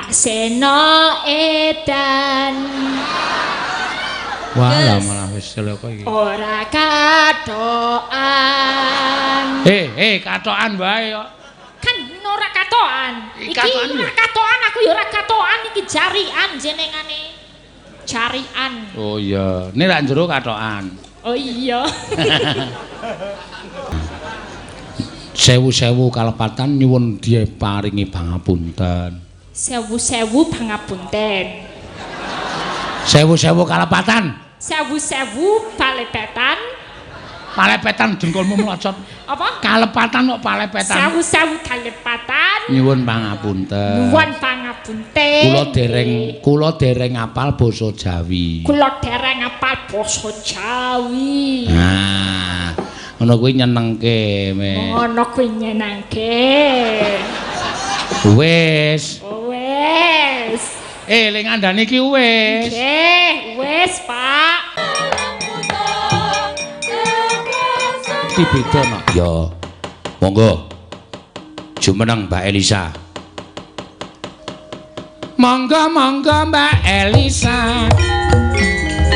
Pak Seno edan. Wah, lah malah wis celaka iki. Ora katokan. Katokan wae kok. Kan ora katokan. Iki ora katokan, aku ya ora katokan iki jarian jenengane. Jarian. Oh iya, ini rak jero katokan. Oh iya. Sewu-sewu kalepatan nyuwun diparingi pangapunten. Sewu-sewu pangapunten. Sewu-sewu kalepatan. Sewu-sewu palepetan. Palepetan dengkulmu mlocot. Apa? Kalepatan kok palepetan. Sewu-sewu kalepatan. Nyuwun pangapunten. Nyuwun pangapunten. Kula dereng apal basa Jawi. Kula dereng apal basa Jawi. Nah, ngono kuwi nyenengke. Ngono kuwi nyenengke. Wis. Wis. Le ngandani iki wis. Nggih, wis, Pak. Mesti beda no. Ya. Monggo. Jumeneng Mbak Elisa. Monggo monggo Mbak Elisa.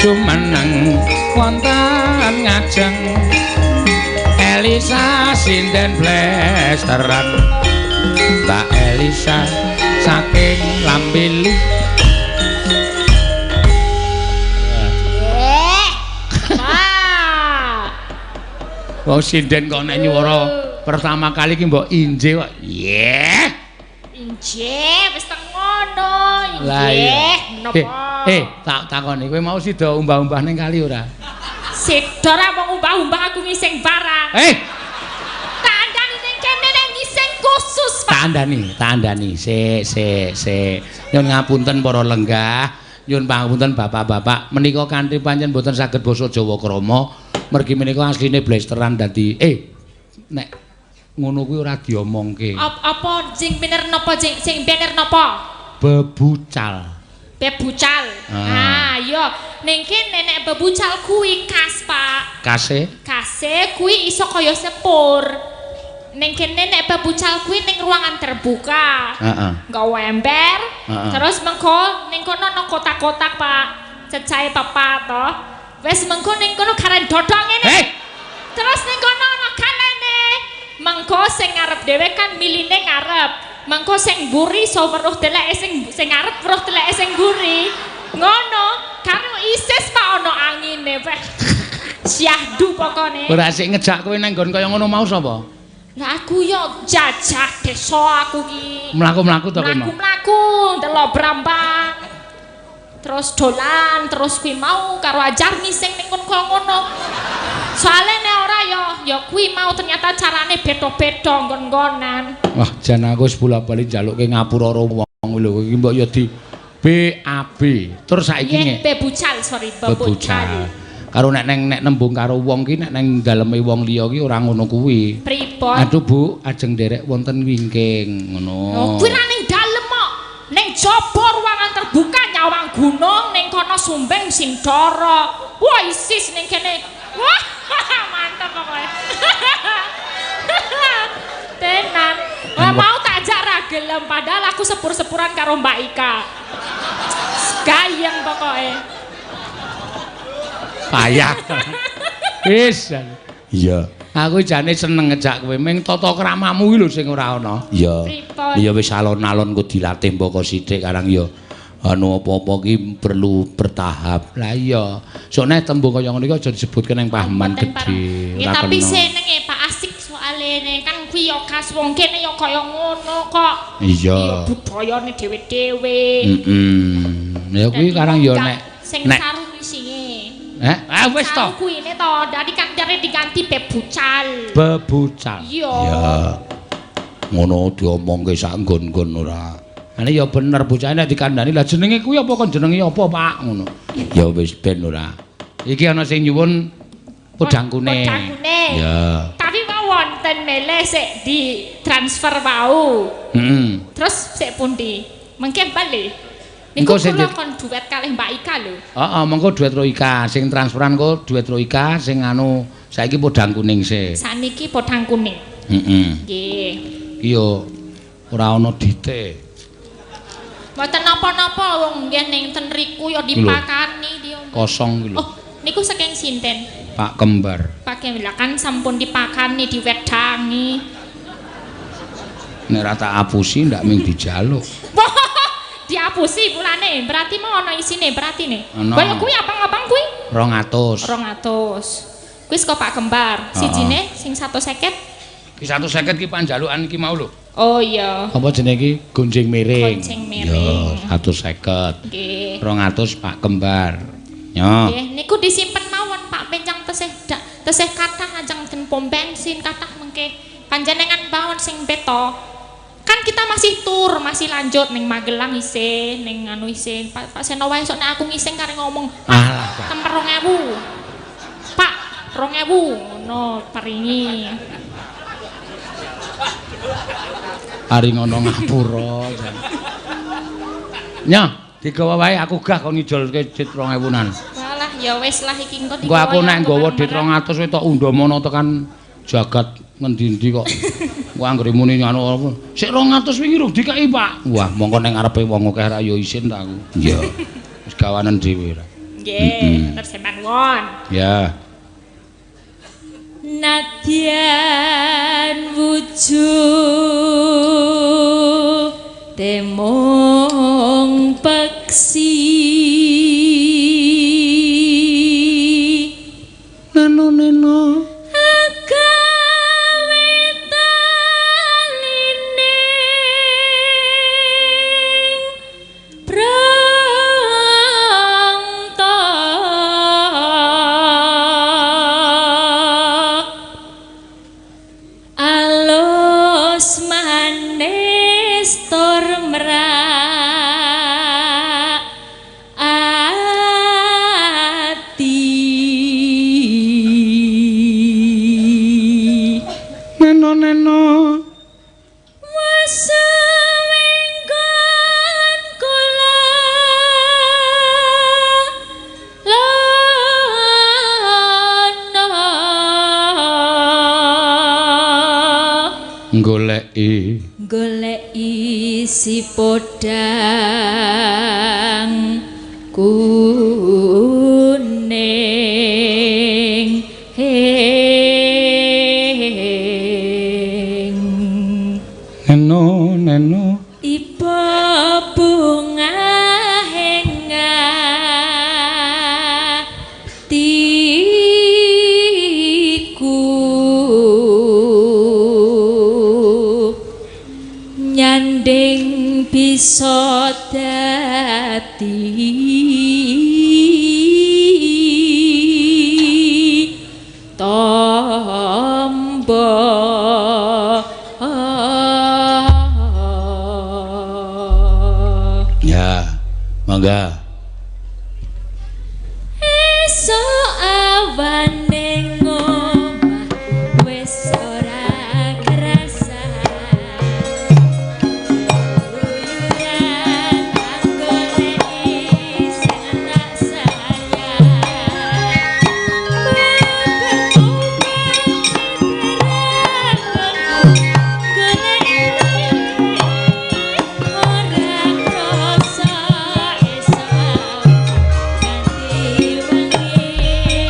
Jumeneng wonten ngajeng. Elisa sinden blesteran. Mbak Elisa saking Lambelu. Wong sinden kok nek nyuwara pertama kali ki mbok inje kok. Yeh. Inje wis teng ngono. Injih menapa? Tak takoni kowe mau sida umbah-umbah ning kali ora? Sida ora mung umbah-umbah aku ngising barang. Tak andani ning kene nek ngising khusus, Pak. Tak andani. Sik. Nyun ngapunten para lenggah, nyun pangapunten bapak-bapak, menika kanthi pancen mboten saged basa Jawa krama. Mergi menika asline blesteran dadi nek ngono kuwi ora diomongke. Apa sing bener napa sing bener napa? Bebucal. Bebucal. Ah, iya. Ning kene nek bebucal kuwi khas, Pak. Kase? Kase kuwi iso kaya sepur. Ning kene nek bebucal kuwi ning ruangan terbuka. Heeh. Nggawa ember. Terus mengko ning kono ana kotak-kotak, Pak. Cecahe papat to. Wes mengko ning kono karen dodong ngene. Terus ning kono ana kalene. Mengko sing ngarep dhewe kan miline ngarep. Mengko sing mburi iso weruh deleke sing ngarep weruh deleke sing mburi. Ngono, karo isis Pak ana angine. Syahdu pokone. Ora sik ngejak kowe nang nggon kaya ngono mau sapa? Lah aku yo jajah desa aku ki. Mlaku-mlaku to kowe mau. Mlaku-mlaku ndelok brambang. Terus dolan, terus kuwi mau karo ajar ngising ning kono ngono. Soale nek ora ya kuwi mau ternyata carane beda-beda nggon-nggonan. Wah, jan aku wis bola-bali njalukke ngapura karo wong lho iki mbok ya di BAB. Terus saiki nge bebucal, sorry, bebucal. Karo nek neng nek nembung karo wong ki nek neng daleme wong liya ki ora ngono kuwi. Pripun? Aduh Bu, ajeng nderek wonten wingking ngono. Oh, kuwi ra ning dalem kok. Ning jaba ruangan terbuka nyawang gunung ning kono sumbeng sindara. Wah, isis ning kene. Wah, mantap pokoke. Tenan. Wah, mau tak ajak ra gelem padahal aku sepur-sepuran karo Mbak Ika. Gayeng pokoke. Payah. Wis. Iya. Aku jane seneng ngejak kowe ming tata kramamu iki lho sing ora ana. Iya. Ya wis alon-alon ku dilatih mboko sithik karang ya anu apa-apa ki perlu bertahap. Lah iya. Sokne tembung kaya ngono iki aja disebutke nang pahaman gedhe. Nggih, tapi senenge Pak asik soalene kan kuwi ya khas wong kene ya kaya ngono kok. Iya. Budayane dhewe-dhewe. Heeh. Ya kuwi karang ya nek sing saru isinge. Ah wis to. Kuwine to, dadi kan jare diganti bebucal. Bebucal. Iya. Ngono diomongke sak nggon-nggon ora. Ane ya bener bocahe nek dikandani lah jenenge kuwi apa kon jenenge apa Pak ngono. Ya wis ben ora. Iki ana sing nyuwun podang kuning. Podang kuning. Ya. Tapi mau wonten meleh sik ditransfer wau. Heeh. Terus sik pundi? Mengke bali. Niku kula kon duet kalih Mbak Ika lho. Heeh, mengko duet karo Ika, sing transferan kok duet karo Ika, sing anu saiki podang kuning sik. Saniki podang kuning. Heeh. Nggih. Iki yo ora ana dite. Mboten napa-napa wong nggih ning ten riku ya dipakani dia. Kosong iki lho. Oh, niku saking sinten? Pak Kembar. Pak Kembar kan sampun dipakani, diwedangi. Nek ora tak apusi ndak ming dijaluk. Diapusi pulane, berarti mau ana isine berarti ne. Kaya kuwi abang-abang kuwi? 200. 200. Kuwi saka Pak Kembar. Sijine sing 150. Ki 150 ki panjalukan iki mau lho. Oh iya. Apa jenenge iki? Gonjing miring. Gonjing miring. Ya, 150. Nggih. 200 Pak Kembar. Yo. Nggih, niku disimpen mawon Pak Pencang tesih tesih kathah ajeng den pom bensin kathah mengke. Panjenengan mawon sing beto. Kan kita masih tur, masih lanjut ning Magelang isih, ning anu isih. Pak Seno wae sok nek aku ngising kare ngomong. Alah, temper 2000. Pak, 2000 ngono paringi. Ari ngono ngapura. Nyah, digawa wae aku gah kon ngijolke dit 2000-an. Walah, ya wis lah iki engko digawa. Engko aku nek nggawa dit 200 wis tok undhamana tekan jagat ngendi-endi kok. Ku anggere muni anu apa. Sik 200 wingi rung dikeki, Pak. Wah, mongko ning ngarepe wong akeh ra ya isin ta aku. Iya. Wis gawanen dhewe ra. Nggih, terus mawon. Ya. Nadyan wujud temong peksi neno neno agawe taline prangta alus manis tur merak ati neno neno wesewenggon kula lana goleki goleki si podang kuning hing neno neno iba bunga ing atiku nyanding bisa dadi tombo. Ya, mangga. Esuk awane ngomah wis ora kerasa guyuran anggoleki sing tak sayang ora krasa esuk ganti wengi.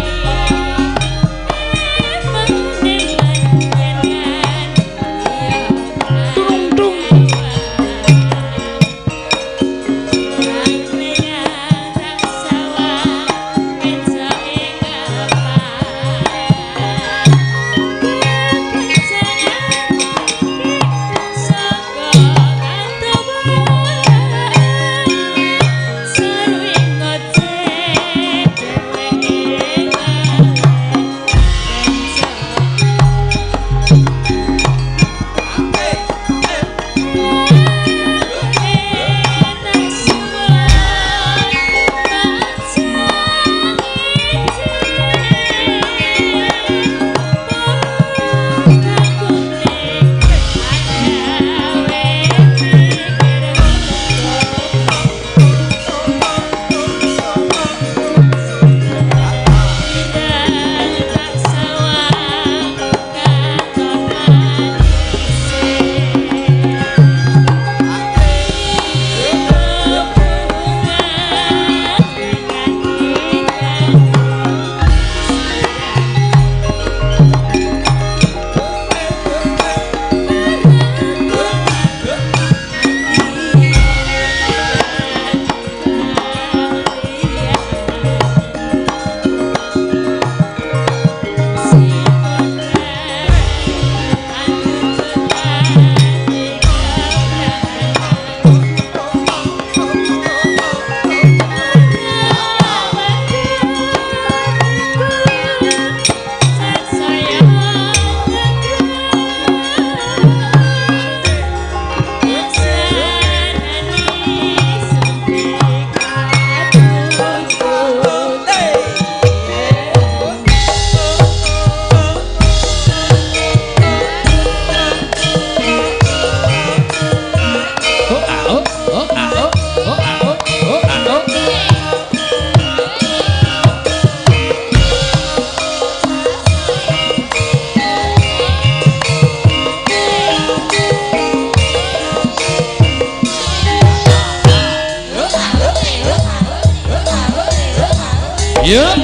Yuk.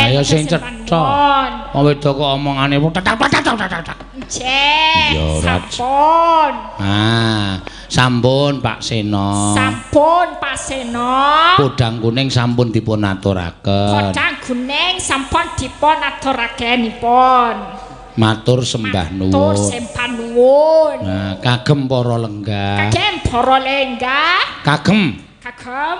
Ayo sing cetha. Wong wedok kok omongane tak tak tak tak tak. Nggih. Sampun. Ah, sampun Pak Seno. Sampun Pak Seno. Podang kuning sampun dipun aturaken. Podang kuning sampun dipun aturakenipun. Matur sembah nuwun. Matur sembah nuwun. Nah, kagem para lenggah. Kagem para lenggah. Kagem. Kagem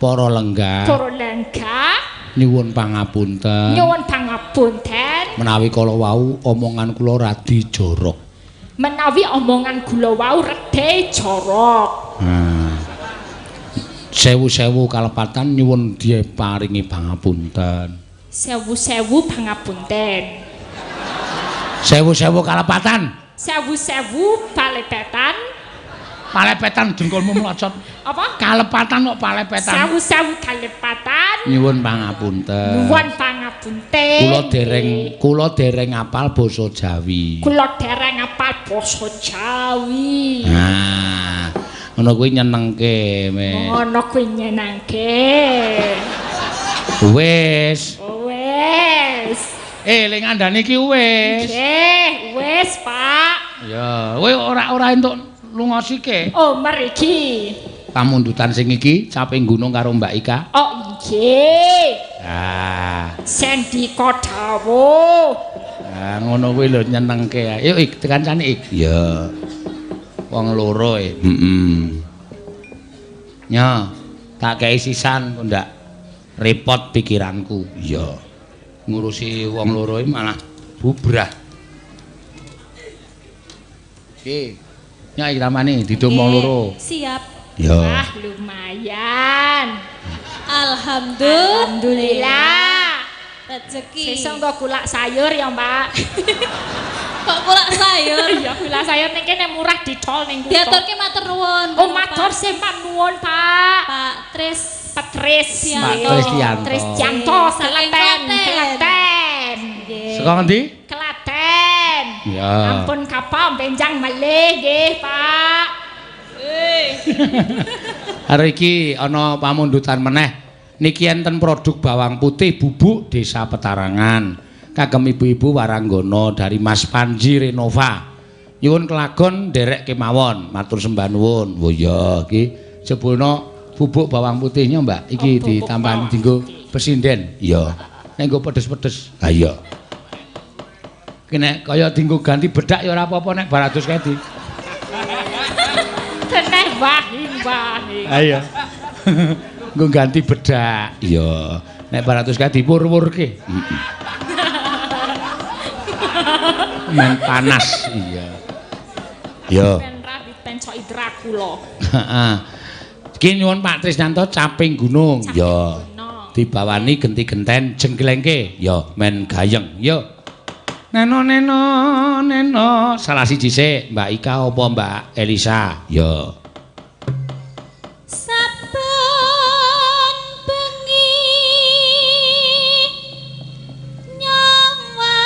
para lenggah. Para lenggah. Nyuwun pangapunten. Nyuwun pangapunten. Menawi kala wau omongan kula radi jorok. Menawi omongan kula wau radi jorok. Nah. Sewu-sewu kalepatan nyuwun diparingi pangapunten. Sewu-sewu pangapunten. Sewu-sewu kalepatan. Sewu-sewu palepetan. Palepetan dengkulmu mlocot. Apa? Kalepatan kok palepetan. Sewu-sewu kalepatan. Nyuwun pangapunten. Nyuwun pangapunten. Kula dereng apal basa Jawi. Kula dereng apal basa Jawi. Nah, ngono kuwi nyenengke, Mes. Ngono kuwi nyenengke. Wis. Wis. Le ngandani iki wis. Nggih, wis, Pak. Ya, kowe ora entuk lunga sike. Oh, mriki. Pamundutan sing iki caping gunung karo Mbak Ika. Oh, nggih. Ah, sendika dawuh. Ah, ngono kuwi lho nyenengke. Ayo ik dikancani ik. Iya. Wong loro e. Heeh. Nya, tak kei sisan kok ndak repot pikiranku. Iya. Ngurusi wong loro iki malah bubrah. Oke. Nya iki tamane didum wong loro. Siap. Ya. Wah, lumayan. Alhamdulillah. Rezeki. Sesuk engko kulak sayur ya, Mbak. Kok kulak sayur? Ya kulak sayur ning kene murah didol ning kutha. Diaturke matur nuwun. Oh, matur sembah nuwun, Pak. Pak Tris. Pak Tris. Pak Tristianto. Tristianto Klaten. Klaten. Saka ngendi? Klaten. Ya. Ampun kapal benjang malih nggih, Pak. Hari iki ana pamundutan meneh. Niki enten produk bawang putih bubuk Desa Petarangan. Kagem ibu-ibu Waranggana dari Mas Panji Renova. Nyuwun kelagon nderek kemawon, matur sembah nuwun. Oh iya iki jebulna bubuk bawang putihnya, Mbak. Iki Oh, ditambahan dinggo pesinden. Iya. Nek nggo pedes-pedes. Ha iya. Ki nek kaya dinggo ganti bedak ya ora apa-apa nek bar adus kae di. Teneh wahing wahing. Ha iya. Nggo ganti bedak. Iya. Nek 400 kae dipur-purke. Heeh. Men panas. Iya. Iya. Ben ra dipencoki Dracula. Heeh. Iki nyuwun Pak Trisnanto caping gunung. Ya. Dibawani genti-genten jengglengke. Ya, men gayeng. Yo. Neno neno neno. Salah siji sik, Mbak Ika apa Mbak Elisa? Ya. Saben bengi nyawang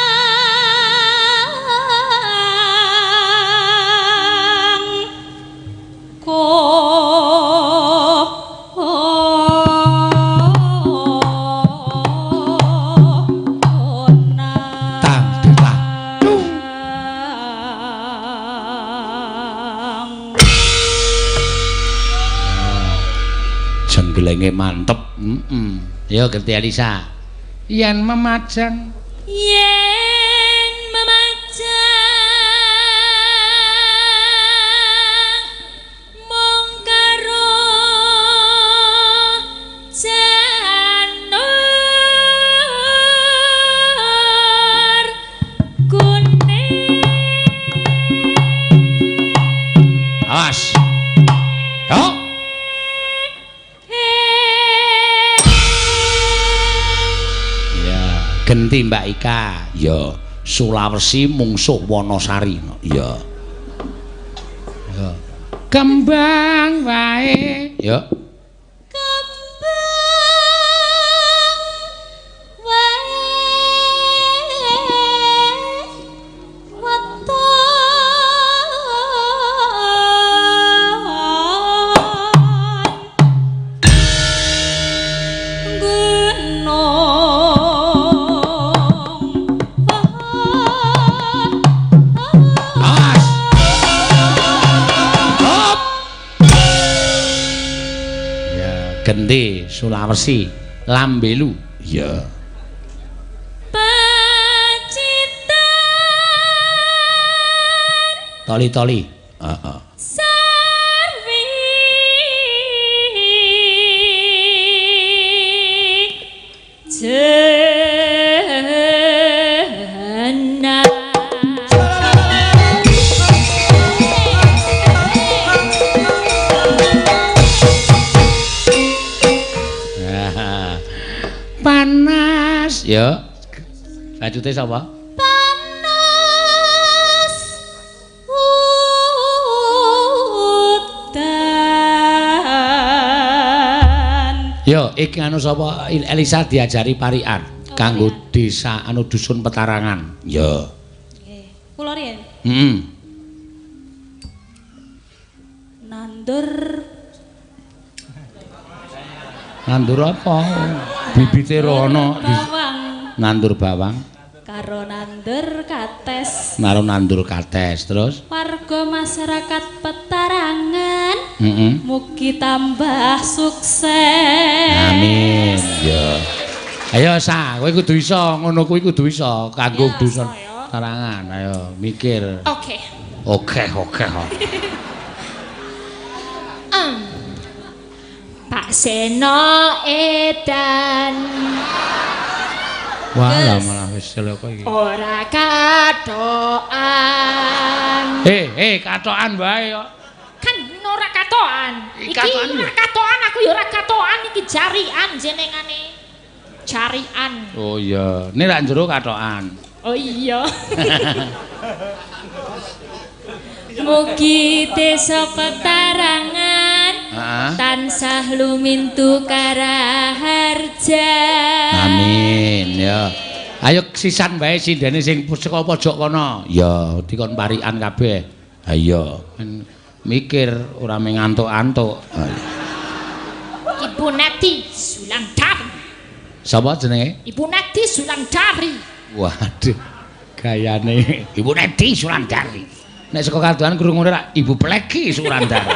Jengglenge mantep. Heeh. Yo ganti Elisa. Yen memajang, yen memajang mung karo janur kuning. Awas. Yo. Genti Mbak Ika. Ya, Sulawesi mungsuh Wonosari. Ya. Ya. Kembang wae. Ya. Kembang wae weton gunung. Awas. Hop. Ya, genti Sulawesi Lambelu. Ya. Pacitan. Toli-toli. Heeh. Sarwi jena. Panas. Ya. Lanjute sapa? Panas udan. Yo, iki anu sapa Elisa diajari parikan kanggo desa anu dusun Petarangan. Ya. Nggih. Kula riyen. Heeh. Nandur. Nandur apa? Bibite rono. Bawang. Nandur bawang. Karo nandur kates. Karo nandur kates terus. Warga masyarakat Petarangan. Heeh. Mugi tambah sukses. Amin. Ya. Ayo Sa, kowe kudu iso ngono kuwi kudu iso kanggo dusun Petarangan. Ayo mikir. Oke. Oke, oke. Pak Seno edan. Wah, lah malah wis celaka iki. Ora katokan. Katokan wae kok. Kan ora katokan. Iki ora katokan, aku ya ora katokan iki jarian jenengane. Jarian. Oh iya, ini rak jero katokan. Oh iya. Mugi desa Petarangan tansah lumintu karaharja. Amin ya. Ayo sisan wae sindene sing saka pojok kono. Ya, dikon parikan kabeh. Ha iya, mikir ora mung ngantuk-antuk. Ibu Neti Sulandari. Sapa jenenge? Ibu Neti Sulandari. Waduh, gayane Ibu Neti Sulandari. Nek saka kadohan krungune rak Ibu Pleki Sulandari.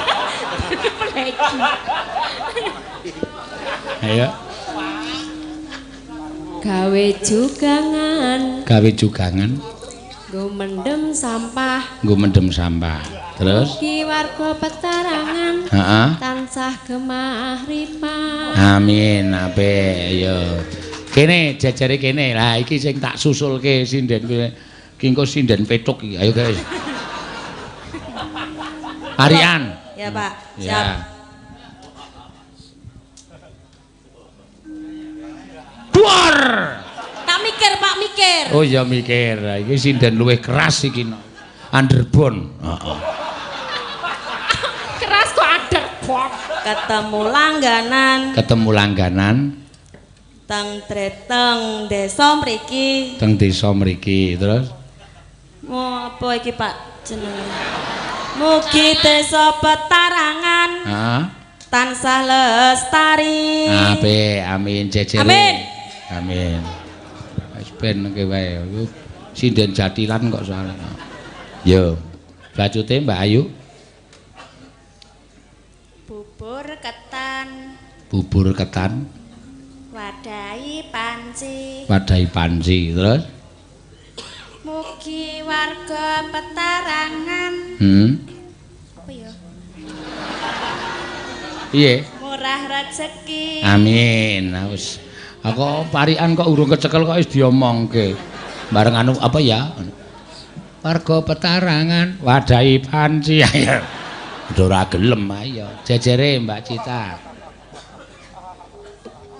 Pleki. Ayo. Gawe jugangan. Gawe jugangan. Nggo mendem sampah. Nggo mendem sampah. Terus mugi warga Petarangan heeh tansah gemah ripah. Amin, apik ya. Kene jejere kene. Lah iki sing tak susulke sinden kuwi. Ki engko sinden petuk iki. Ayo guys. Arian. Ya, Pak. Siap. Ya. Duar. Tak mikir, Pak, mikir. Oh iya mikir. Iki sinden luwih keras iki. Underbone. Heeh. Keras kok underbone. Ketemu langganan. Ketemu langganan. Teng treteng desa mriki. Teng desa mriki. Terus mau apa iki, Pak, jenenge? Mugi desa Petarangan heeh tansah lestari. Apik, amin jejere. Amin. Amin. Wis ben engke wae. Sinden jatilan kok soalnya. Yo. Bacute Mbak Ayu. Bubur ketan. Bubur ketan. Wadahi panci. Wadahi panci. Terus mugi warga Petarangan. Apa ya? Piye? Murah rezeki. Amin. Nah, wis. Aku parikan kok urung kecekel kok wis diomongke. Bareng anu apa ya? Warga Petarangan wadahi panci. Ayo. Ora gelem ayo. Jejere Mbak Cita.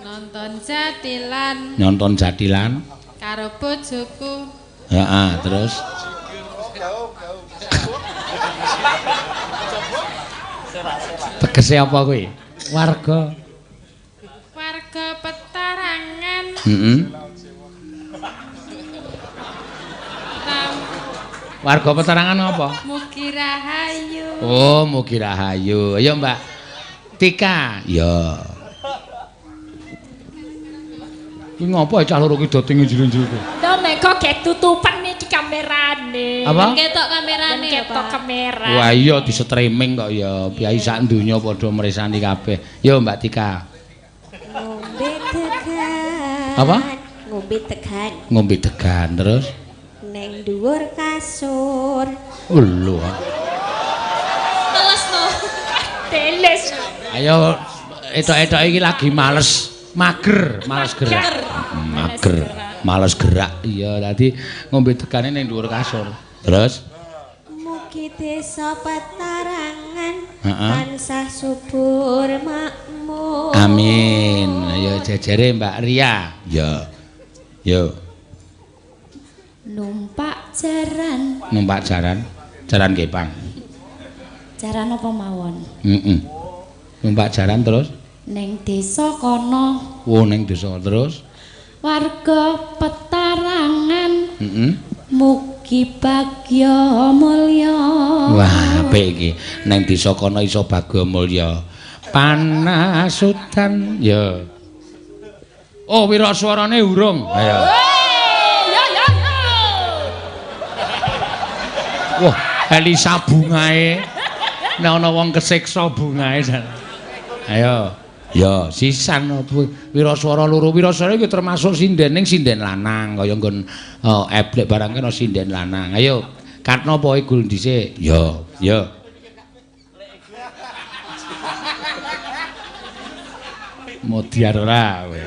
Nonton jatilan. Nonton jatilan karo bojoku. Heeh, terus tegese apa kuwi? Warga Petarangan. Heeh. Warga Petarangan apa? Mugi rahayu. Oh, mugi rahayu. Ayo Mbak Tika. Ya. Ki ngopo cah loro ki do tingi jero-jero kuwi? Lho mengko ketutupan iki kamerane. Apa? Ketok kamerane ya, Ketok kamera. Wah iya di streaming kok ya. Piyai sak donya padha mresani kabeh. Yo Mbak Tika. Ngombe degan. Apa? Ngombe degan. Ngombe degan terus neng dhuwur kasur. Lho. Teles no. Teles. Ayo etok-etok iki lagi males. Mager, males gerak. Mager, males gerak. Iya, tadi ngombe degane ning dhuwur kasur. Terus mugi desa Petarangan tansah subur makmur. Amin. Ayo jejere Mbak Ria. Ya. Yo. Numpak jaran. Numpak jaran. Jaran kepang. Jaran apa mawon? Heeh. Numpak jaran terus neng desa kono. Oh, neng desa terus warga Petarangan. Heeh. Mugi bagya mulya. Wah, apik iki. Neng desa kono iso bagya mulya. Panasudan ya. Oh, wiraswarane urung. Ayo. Ya ya ya. Wah, Elisa bungae. Nek ana wong kesiksa bungae. Ayo. Ya, sisan wiraswara loro. Wiraswara iki termasuk sinden ning sinden lanang kaya nggon eblek barang kena sinden lanang. Ayo, Katno apa Igul dhisik? Ya, ya. Modiar ora kowe.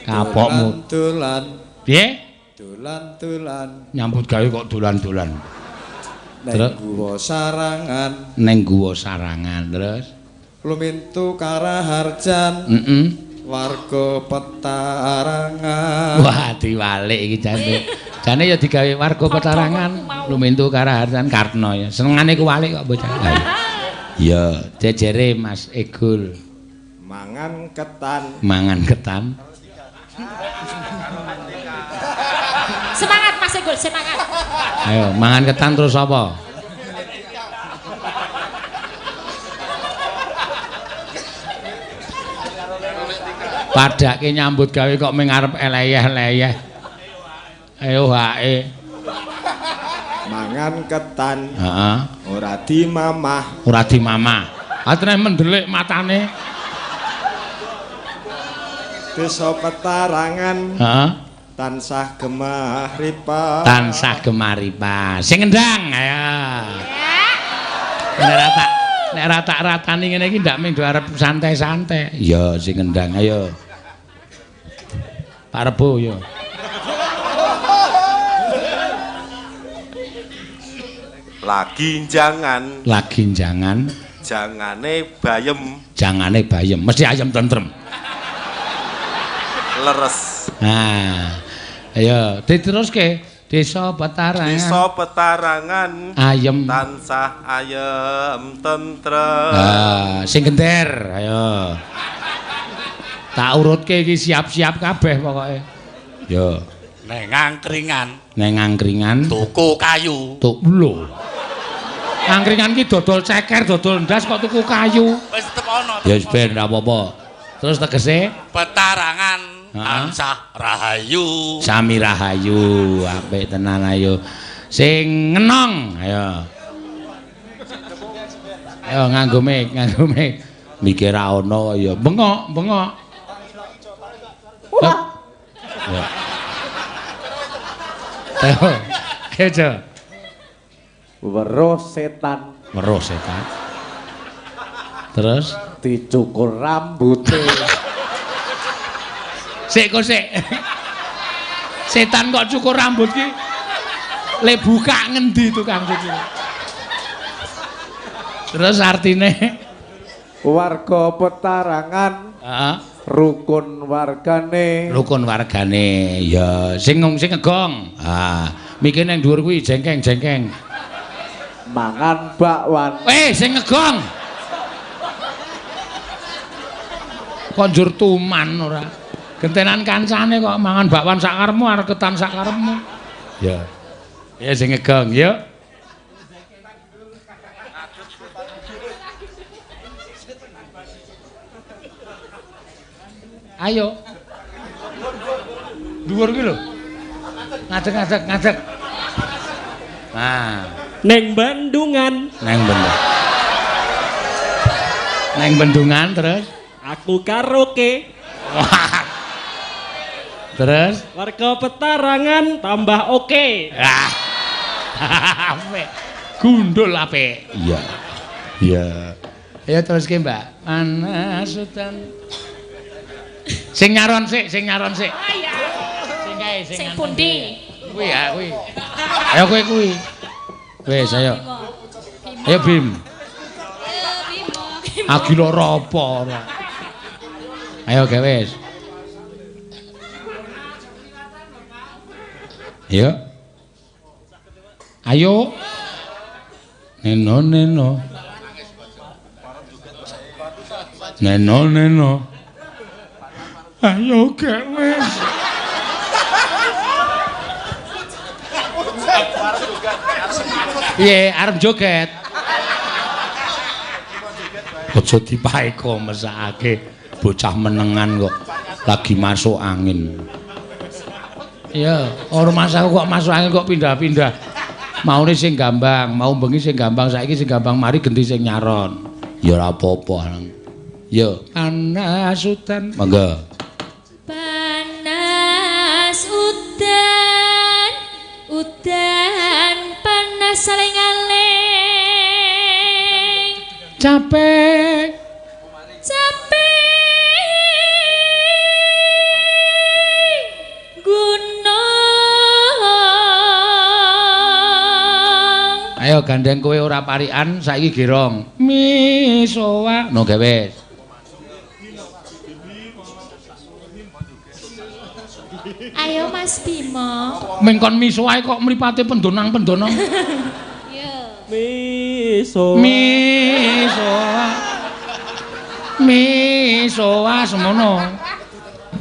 Kapokmu. Dolan. Piye? Dolan-dolan. Nyambut gawe kok dolan-dolan. Neng guwa sarangan. Neng guwa sarangan terus lumintu Karaharjan. Heeh. Warga Petarangan. Wah, diwalik iki jane. Jane ya digawe warga Petarangan, lumintu Karaharjan Kartno ya. Senengane kuwalik kok bocah. Ya, jejere Mas Egul. Mangan ketan. Mangan ketan. Semangat Mas Egul, semangat. Ayo, mangan ketan terus apa? Padake nyambut gawe kok ming arep eleyeh-leyeh. Ayo hae. Mangan ketan. Heeh. Ora dimamah. Ora dimamah. Atene mendelik matane. Desa Petarangan. Heeh. Tansah gemah ripah. Tansah gemah ripah. Sing ngendang ayo. Nek ora tak ratani ngene iki ndak mung arep santai-santai. Iya, sing ngendang ayo. Pak Rebo yo. Lagi jangan. Lagi jangan. Jangane bayem. Jangane bayem, mesti ayam tentrem. Leres. Nah, ayo diteruske. Desa Petarangan. Desa Petarangan. Ayem. Tansah ayem tentrem. Ah, sing gender, ayo. Tak urutke iki siap-siap kabeh pokoke. Yo. Neng angkringan. Neng angkringan. Tuku kayu. Tuku lho. Angkringan ki dodol ceker, dodol ndas kok tuku kayu. Wis tetep ana. Ya wis ben ora apa-apa. Terus tegese Petarangan tansah rahayu. Sami rahayu, apik tenan ayo. Sing ngenong, ayo. Ayo nganggo mic, nganggo mic. Mikir ra ono ya bengok, bengok. Wah. Ya. Ayo, ayo. Weruh setan. Weruh setan. Terus dicukur rambute. Sik kok sik. Setan kok cukur rambut ki? Le buka ngendi tukang cukur? Terus artine warga Petarangan. Heeh. Rukun wargane. Rukun wargane. Ya sing sing ngegong. Ah, mikir nang dhuwur kuwi jengkeng-jengkeng. Mangan bakwan. Sing ngegong. Kok njur tuman ora? Gentenan kancane kok mangan bakwan sakarepmu arep ketan sakarepmu. Ya. Ya sing ngegong, yuk. Ayo. Dhuwur ki lho. Ngadeg-ngadeg, ngadeg. Nah, neng Bandungan. Neng Bendungan. Neng Bendungan terus aku karaoke. Wah. Terus warga Petarangan tambah oke. Ah. Apik. Gundul apik. Iya. Iya. Ayo teruske, Mbak. Panas udan. Sing nyaron sik, sing nyaron sik. Ah iya. Sing kae sing sing pundi? Kuwi ya, kuwi. Ayo kowe kuwi. Wis ayo. Ayo Bim. Agi lara apa ora. Ayo gawe wis. Ayo. Ayo. Neno neno. Neno neno. Ayo gawe wis. Piye arep joget? Aja dipaeka mesakake bocah menengan kok lagi masuk angin. Iya, ora masaku kok masuk angin kok pindah-pindah. Maune sing gambang, mau bengi sing gambang, saiki sing gambang mari genti sing nyaron. Ya ora apa-apa. Yo, panas udan. Monggo. Panas udan, udan panas saling-aling. Capek. Capek. Gunung. Ayo gandeng kowe ora parikan saiki gerong. Misowa. No gawe. Ayo Mas Bimo. Mengkon misowae kok mripate pendonang-pendonong. Iya. Misowa. Misowa. Misowa semono.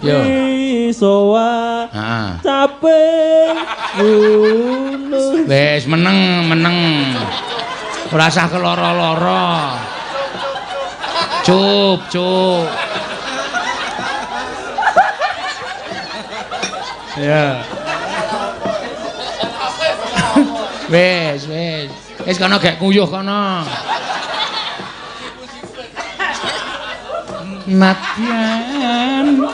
Yo. Misowa. Heeh. Capek gunung. Wis meneng, meneng. Ora usah keloro-loro. Cup, cup. Ya. Wis, wis. Wis kono gek nguyuh kono. Nadyan.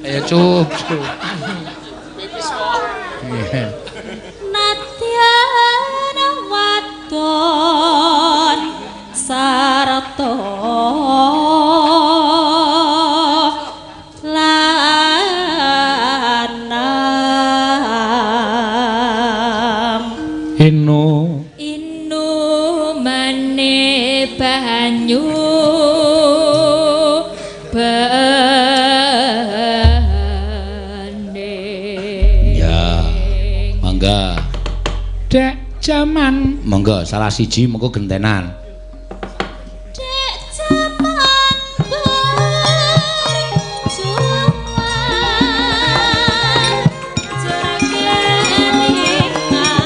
Ayo. Cup. Nadyan wadon sarta lanang Inu inumane banyu bening. Ya, mangga. Dek jaman, monggo salah siji mengko gentenan. Dek jaman berjuang jur kelingan.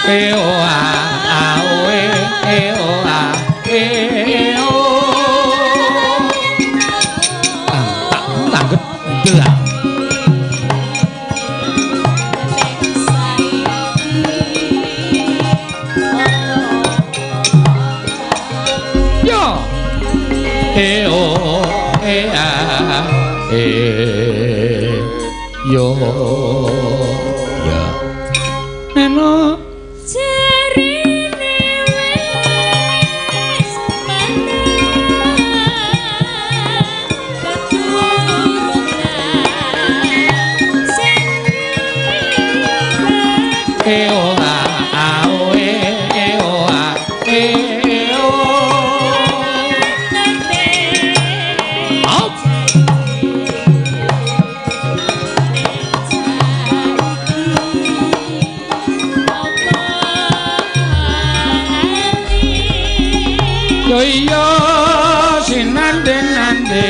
E o a a o e e o a e o. Ah, tak tangget delak. Yo. E o e a e yo. Ya. Neno Jarine wis menang keturunan sing E o a a o e e o a e o. Op. Yo iya sinande-nande.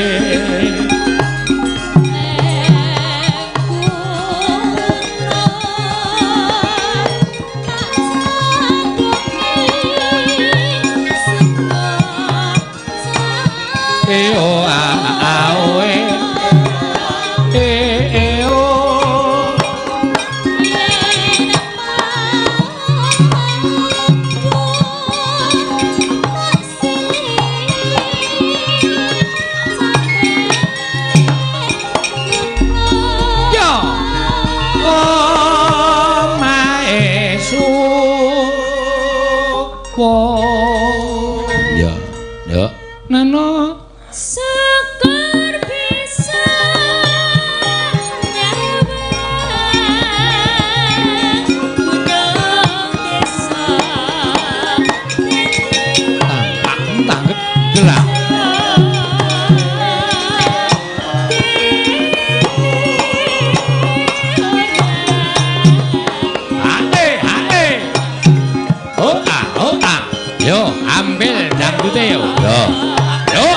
E o a a o e e e o. Yo. Omahe suwa. Ya, ya. Nano Syukur bisa nyawang gunung desa tak tangget gerak. Hae, hae. Oh ah, oh ah. Yo, ambil dangdute yo. Yo. Yo.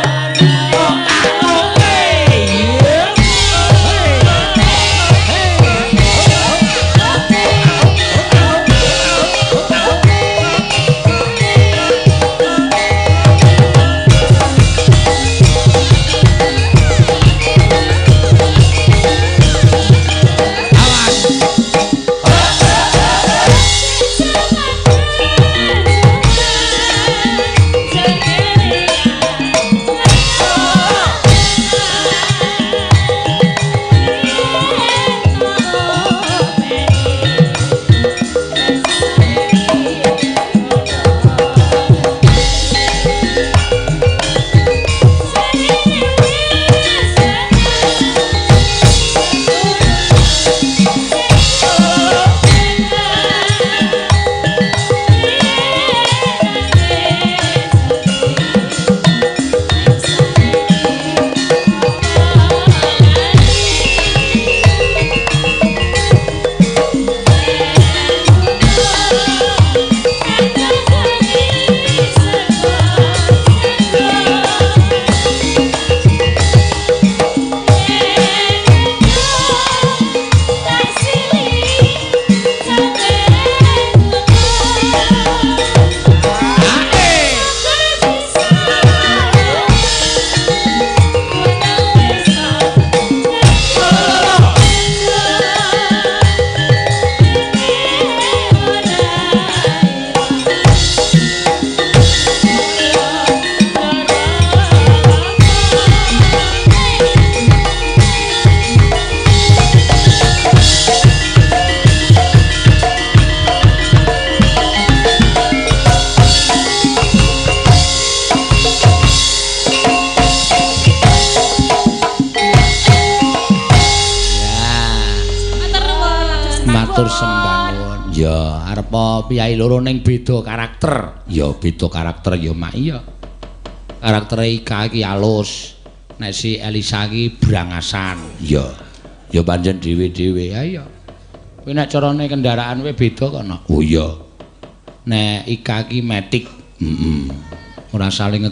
sembah Matur nuwun. sembah nuwun. Ya, arepa piyai loro ning beda karakter. Ya beda karakter ya mak iya. Karaktere Ika iki alus. Nek si Elisa iki brangasan. Ya. Ya pancen dhewe-dhewe. Ha iya. Kowe nek carane kendaraan kowe beda kok no. Oh iya. Nek Ika iki matic. Heeh. Ora saling